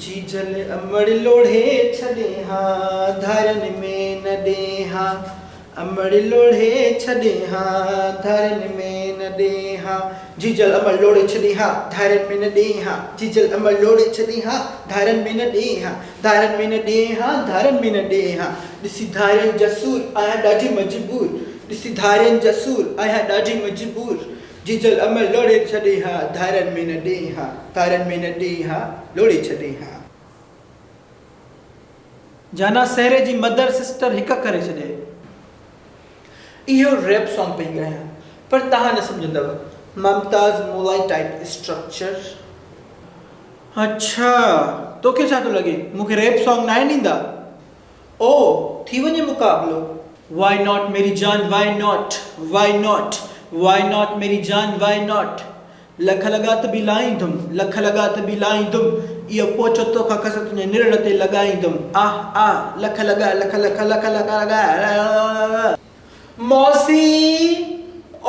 جيجل امڙ لوڙهي ڇڏين ها، ڌارين ۾ نه ڏين ها. امڙ لوڙهي ڇڏين ها، ڌارين ۾ نه ڏين ها. جيجل امڙ لوڙهي ڇڏين ها، ڌارين ۾ نه ڏين ها. جيجل امڙ لوڙهي ڇڏين ها، ڌارين ۾ نه ڏين ها. ڌارين ۾ نه ڏين ها، ڌارين ۾ نه ڏين ها. ڏسي ڌارين جا سور، آهيان ڏاڍي مجبور. ڏسي ڌارين جا سور، آهيان ڏاڍي مجبور. جيجل امڙ لوڙهي ڇڏين ها، ڌارين ۾ نه ڏين ها. ڌارين ۾ نه ڏين ها، لوڙهي ڇڏين ها. جانا سهري جي مدر سسٽر هڪ ڪري ڇڏيائين. اهو ريپ سانگ پئي ڳايان پر توهان نه سمجهندؤ. Mumtaz Molai type structure. اڇا توکي ڇا ٿو لڳي مون کي ريپ سانگ ناهن ايندا. او ٿي وڃي مقابلو. وائي not ميري جان why not why not why not ميري جان وائي not. Lakh لڳا ته به لائيندم، لک لڳا ته به لائيندم، اهو پوچو توکان کسي تنهنجي نرڙ تي لڳائيندم، آه آه، لک لڳا لک لک لک لک لڳا. موسي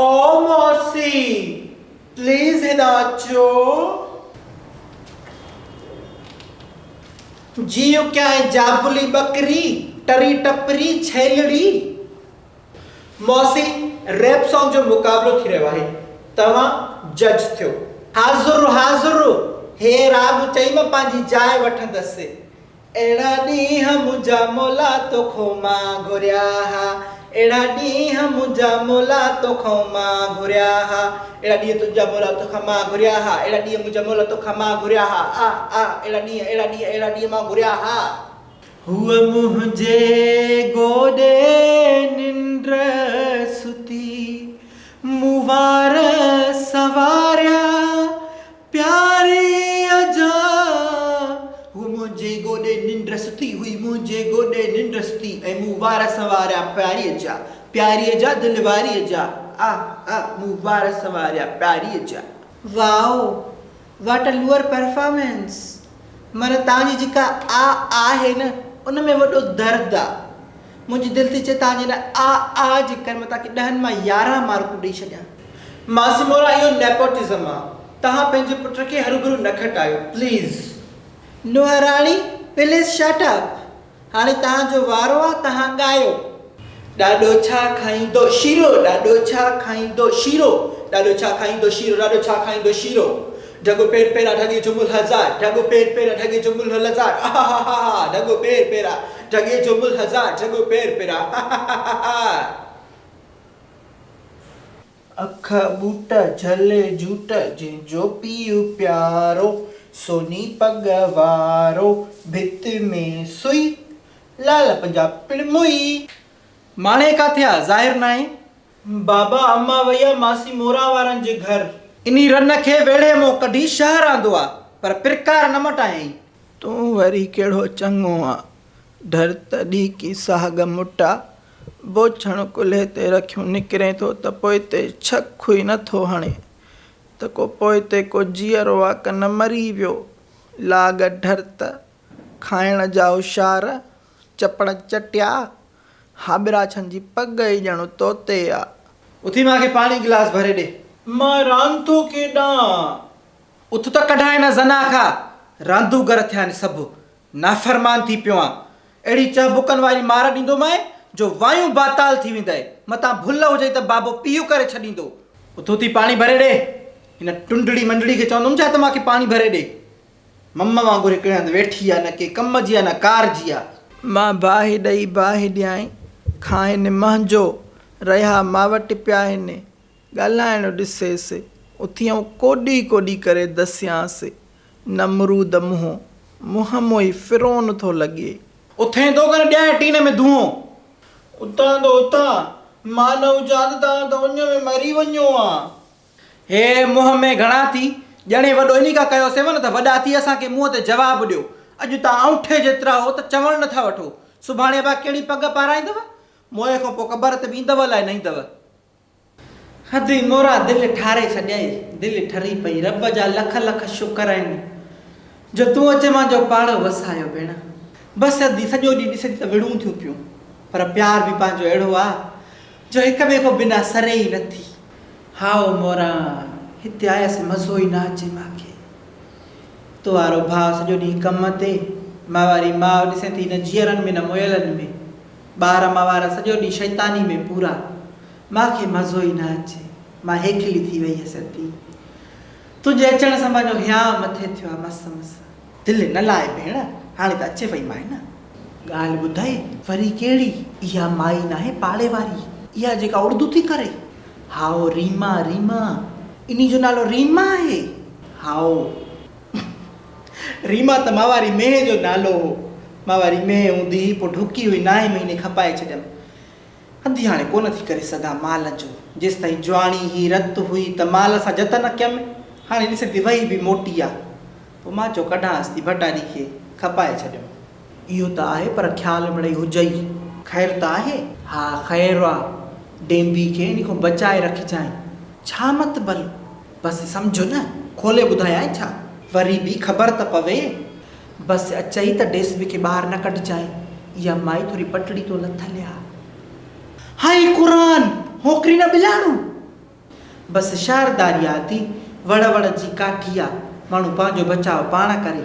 او موسي پليز هيڏانهن اچو. جيء ڪيائين جابلي ٻڪري، ٽري ٽپري ڇيلڙي. موسي ريپ سانگ جو مقابلو ٿي رهيو آهي توهان جج ٿيو. حاضر حاضر هي راڳ چئي مان پنهنجي جاء وٺندس اهڙا ڏينهن منهنجا مولا توکون مان گهريا ها اهڙا ڏينهن منهنجا مولا توکون مان گهريا ها اهڙا ڏينهن تنهنجا مولا توکان مان گهريا ها اهڙا ڏينهن منهنجا مولا توکان مان گهريا ها آه آه اهڙا ڏينهن اهڙا ڏينهن اهڙا ڏينهن مان گهريا ها. هوء منهنجي گوڏي ننڊ ستي، مون وار سنواريا پياريء جا. هوء منهنجي گوڏي ننڊ ستي هئي، منهنجي گوڏي ننڊ ستي ۽ مون وار سنواريا پياريء جا، پياريء جا دل واريء جا، آه آه مون وار سنواريا پياريء جا. Wow what a lower performance معنيٰ توهان جي جيڪا آ آهي نه ان ۾ وڏو درد آ منهنجي دل ٿي چئي توهان جي ان آ آ جي ڪري مان توهان کي ڏهن مان يارهن مارڪون ڏئي ڇڏيان. ماسي مورا اهو نيپوٽزم آ توهان پنهنجي پٽ کي هروڀرو نه کٽايو پليز. نوحراڻي پليز شٽ اپ هاڻي توهان جو وارو آ توهان ڳايو. ڏاڏو ڇا کائيندو شيرو ڏاڏو ڇا کائيندو شيرو ڏاڏو ڇا کائيندو شيرو ڏاڏو ڇا کائيندو شيرو ڍڳو پير پيرا ڍڳي جو ملهه هزار ڍڳو پير پيرا ڍڳي جو ملهه هزار آهاهاها ڍڳو پير پيرا ڍڳي جو ملهه هزار ڍڳو پير پيرا آهاهاها. اک ٻوٽ جهلي جهوٽ جنهن جو پيء پيارو، سوني پڳ وارو، ڀت ۾ سوئي، لال پنجاب پڻ موئي. ماڻهي ڪاٿي آ، ظاهر ناهي. بابا اما وئي آ ماسي موران وارن جي گهر. انهي رن کي ويڙهي مون ڪڍي شهر آندو آ، پر پرڪار نه مٽايائين. تون وري ڪهڙو چڱو آن، ڍر ته ڏيڪي سهاڳ مٽا، بوڇڻ ڪلهي تي رکيون نڪرين ٿو ته پوئتي ڇڪ ئي نه ٿو هڻي ته ڪو پوئتي ڪو جيئرو آ ڪه نه مري ويو. لاڳ ڍرت، کائڻ جا هوشيار، چپڙ چٽيا، هاٻراڇن جي پڳ ئي ڄڻ توتي آ. اٿي مان کي پاڻي گلاس ڀري ڏي. مان راند ٿو کيڏان. اٿ ته ڪڍان هن زنا کان. راندوگر ٿيا آهن سڀ. نافرمان ٿي پيو آن. اهڙي چهبڪن واري مار ڏيندومانء جو وايون باتال ٿي ويندء. متان ڀل هجئي ته بابو پيء ڪري ڇڏيندو. اٿ اٿي پاڻي ڀري ڏي. هن ٽنڊڙي منڊڙي کي چوندم ڇا ته مان کي پاڻي ڀري ڏي. مم وانگر هڪڙي هنڌ ويٺي آ، نه ڪي ڪم جي آ نه ڪار جي آ. مان باهه ڏئي باهه ڏيانء، کائن منهنجو، رهيا مان وٽ پيا هن، ڳالهائڻ ڏسيس، اٿي آئون ڪوڏي ڪوڏي ڪري دسيانس، نمرود منهن، منهن موئي فرعون ٿو لڳي. اٿين ٿو ڪن ڏيانء ٽين ۾ دونهون. اتان ته اتان، مان نه هجان ته توهان ته اڃ ۾ مري وڃو ها. هي منهن ۾ گهڻا ٿي، ڄڻي وڏو انهي کان ڪيوسينو نه ته وڏا ٿي اسان کي منهن تي جواب ڏيو. اڄ توهان آڱوٺي جيترا هو ته چوڻ نه ٿا وٺو. سڀاڻي ابا ڪهڙي پڳ پارائيندؤ؟ موئي کان پوء قبر تي به ايندؤ الائي نه ايندؤ. ادي مورا دل ٺاري ڇڏيائي، دل ٺري پئي، رب جا لک لک شڪر آهن جو تون اچي مانجو پاڙو وسايو ڀيڻ. بس ادي سڄو ڏينهن ڏسجي ته وڙهون ٿيون پيون پر پيار به پنهنجو اهڙو آ جو هڪ ٻئي کان بنا سري ئي نٿي. هائو مورا هتي آيس مزو ئي نه اچي مانکي. تو وارو ڀاء سڄو ڏينهن ڪم تي، مان واري ماء ڏسين ٿي نه جيئرن ۾ نه مئلن ۾. ٻار مان وارا سڄو ڏينهن شيطاني ۾ پورا. مان کي مزو ئي نه اچي. مان هيکلي ٿي وئي هيس ادي. تنهنجي اچڻ سان مانجو هيانء مٿي ٿيو آ مس مس. دل نه لاء ڀيڻ، هاڻي ته اچي وئي مانء نه. ڳالهه ٻڌائي وري ڪهڙي؟ اها مائي ناهي پاڙي واري، اها جيڪا اڙدو ٿي ڪري. هائو ريما، ريما. انهي جو نالو ريما آهي؟ هائو. ريما ته مان واري مينهن جو نالو هو. مان واري مينهن هوندي هئي، پوء ڍڪي هئي، نائين مهيني کپائي ڇڏيم. انڌي هاڻي ڪونه ٿي ڪري سگهان مال جو. جيستائين جواڻي هئي، رت هئي ته مال سان جتن ڪيم. هاڻي ڏسين ٿي وهي به موٽي آ. پوء مان چيو ڪڍانس ٿي ڀٽاري کي، کپائي ڇڏيم. اهو ته آهي پر خيال مڙئي هجئي. خير ته آهي؟ ها خير آ. ڊينبي کي انهي کان بچائي رکجانء. ڇا مطبل؟ بس سمجهه نه، کولي ٻڌايانء ڇا؟ وري به خبر ته پوي. بس اچئي ته ڊيسبي کي ٻاهر نه ڪڍجانء. اها مائي ٿوري پٽڙي تون لٿل آ. هائي قرآن! هوڪري نه ٻلاڙو! بس شهرداري آ ٿي، وڙ وڙ جي ڪاٺي آ، ماڻهو پنهنجو بچاء پاڻ ڪري.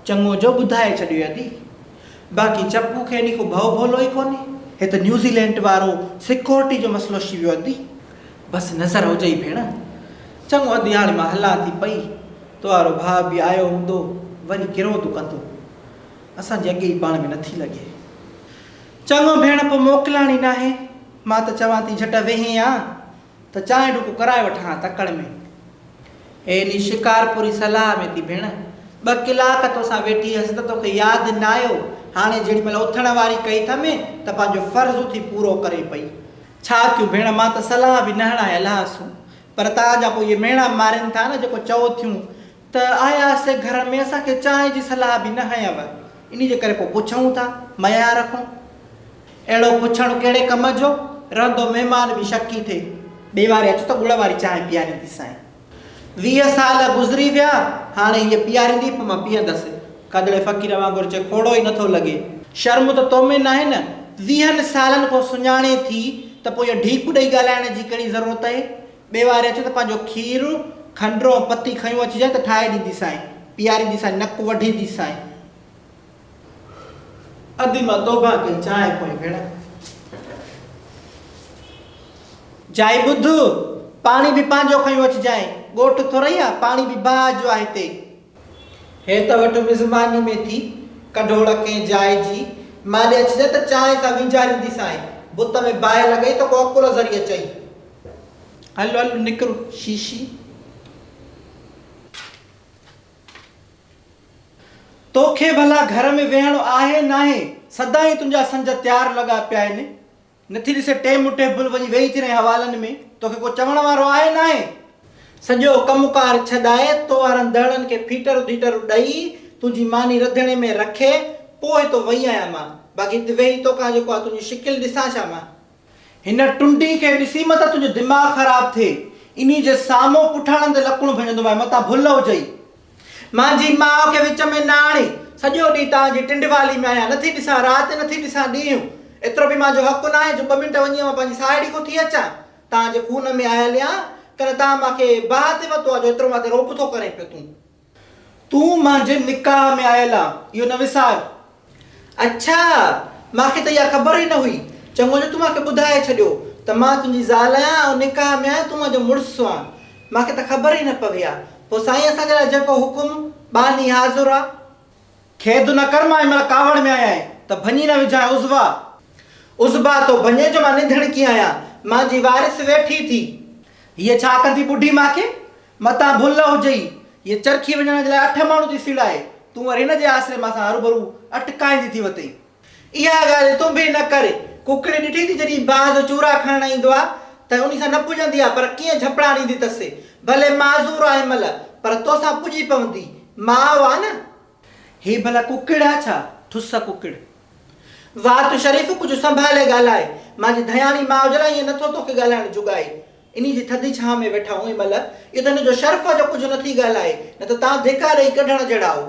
چڱو جو ٻڌائي ڇڏيوئي ادي. باقي چپو کي انهي کان ڀؤ ڀولو ئي ڪونهي. هي ته نيوزيلينڊ وارو سيڪورٽي جو مسئلو ٿي ويو ادي. بس نظر هجئي ڀيڻ. چڱو ادي هاڻي مان هلان ٿي پئي. تو وارو ڀاء به آيو هوندو، وري ڪروڌ ڪندو. اسان جي اڳي ئي پاڻ ۾ نٿي لڳي. چڱو ڀيڻ پوء موڪلاڻي ناهي. مان ته چوان ٿي جهٽ ويهين ها ته چانهه ڍڪ ڪرائي وٺان ها تڪڙ ۾. ايني شڪارپوري صلاح ۾ ٿي ڀيڻ. ٻه ڪلاڪ توسان ويٺي هيس ته توکي ياد نه آيو. هاڻي جيڏي مهل اٿڻ واري ڪئي ٿم ته پنهنجو فرض اٿي پورو ڪري پئي. ڇا ٿيو ڀيڻ مان ته صلاح به نه هڻائي هلانس پر توهان جا پوء اهي ميڻا مارين ٿا نه جيڪو چئو ٿيون ته آياسي گهر ۾ اسان کي چانهه جي صلاح به نه هنيو انهي جي ڪري پوء پڇون ٿا ميار کان. اهڙو پڇڻ ڪهڙي ڪم جو، رهندو مهمان به شڪي ٿئي. ٻئي واري اچ ته ڳڙ واري چانهه پيارينديسانء. 20 سال گذري ويا، هاڻي هيء پياريندي پوء مان پيئندس. کدڙي فقير وانگر چئي کوڙو ئي نٿو لڳي. شرم ته تو ۾ ناهي نه، ويهن سالن کان سڃاڻين ٿي ته پوء اهو ڍيڪ ڏئي ڳالهائڻ جي ڪهڙي ضرورت اهي. ٻئي واري اچ ته پنهنجو کير، کنڊ ۽ پتي کنيون اچجانء ته ٺاهي ڏينديسانء، پيارينديسانء، نڪ وڍينديسانء. ادي مان توبهه ڪئي چانهه ڪوئي ڀيڻ. جائي ٻڌ، پاڻي به پنهنجو کنيون اچجانء، ڳوٺ ٿورئي آ، پاڻي به باهه جو آ هتي. هي ته وٺ مزماني ۾ ٿي، ڪڍوڙ ڪنهن جاء جي، مان ڏي اچجانء ته چانهه سان وينجهارينديسانء، بت ۾ باهه لڳئي ته ڪو عقل ذري اچئي. هل هل نڪر شيشي. توکي ڀلا گهر ۾ ويهڻو آهي ناهي، سدائين تنهنجا سنج تيار لڳا پيا آهن. نٿي ڏسين ٽيم ٽيبل وڃي ويهي ٿي رهين حوالن ۾، توکي ڪو چوڻ وارو آهي ناهي؟ سڄو ڪم ڪار ڇڏائي، تو وارن دهڙن کي ڦيٽر ڌيٽر ڏئي، تنهنجي ماني رڌڻي ۾ رکي، پوء هتو وئي آهيان مان. باقي هت ويهي توکان جيڪو آ تنهنجي شڪل ڏسان ڇا مان؟ هن ٽنڊي کي ڏسي متان تنهنجو دماغ خراب ٿئي. انهي جي سامهون پٺاڻن تي لڪڻ ڀڃندومانء، متان ڀل هجئي. مانجي ماء کي وچ ۾ نه آڻي. سڄو ڏينهن توهان جي ٽنڊوالي ۾ آهيان. نٿي ڏسان رات نٿي ڏسان ڏينهن. ايترو به مانجو حق ناهي جو ٻه منٽ وڃي مان پنهنجي ساهيڙي کان ٿي اچان. توهان جي خون ۾ آيل آهيان. ڪنه توهان مان کي باهه تي وتو آهي جو ايترو مان تي رعب ٿو ڪرين پيو تون. تون مانجي نڪاح ۾ آيل آن، اهو نه وسار. اڇا! مان کي ته اها خبر ئي نه هئي. چڱو جو تون مان کي ٻڌائي ڇڏيو ته مان تنهنجي زال آهيان ۽ نڪاح ۾ آهيان، تون مان جو مڙس آن. مان کي ته خبر ئي نه پوي ها. پوء سائين اسان جي لاء جيڪو حڪم، ٻانهي حاضر آ. کيد نه ڪر مان هن مهل ڪاوڙ ۾ آهيان ته ڀڃي نه وجهانء عضوا. عضبا ٿو ڀڃي جو مان نڌڻڪي آهيان. مان جي وارث ويٺي ٿي. هيء ڇا ڪندي ٻڍي مان کي؟ متان ڀل هجئي، هيء چرخي وڃڻ جي لاء اٺ ماڻهو ٿي سيڙائي، تون وري هن جي آسري مان سان هروڀرو اٽڪائيندي ٿي وتين. اها ڳالهه تون به نه ڪر. ڪڪڙي ڏٺي ٿي جڏهن باز چورا کڻڻ ايندو آ ته انهي سان نه پڄندي آ پر ڪيئن جهپڙا ڏيندي تس. ڀلي معذور آ هن مهل پر توسان پڄي پوندي. ماء آ نه. هي ڀلا ڪڪڙ آ ڇا؟ ٺس ڪڪڙ. وات شريف ڪجهه سنڀالي ڳالهاء. مانجي ڌياڻي ماء جي لاء ائين نٿو توکي ڳالهائڻ جڳائي. انهي جي ٿڌي ڇانء ۾ ويٺا هون مهل اهو ته هن جو شرف آ جو ڪجهه نٿي ڳالهائي، نه ته تان ڌڪا ڏئي ڪڍڻ جهڙا هو.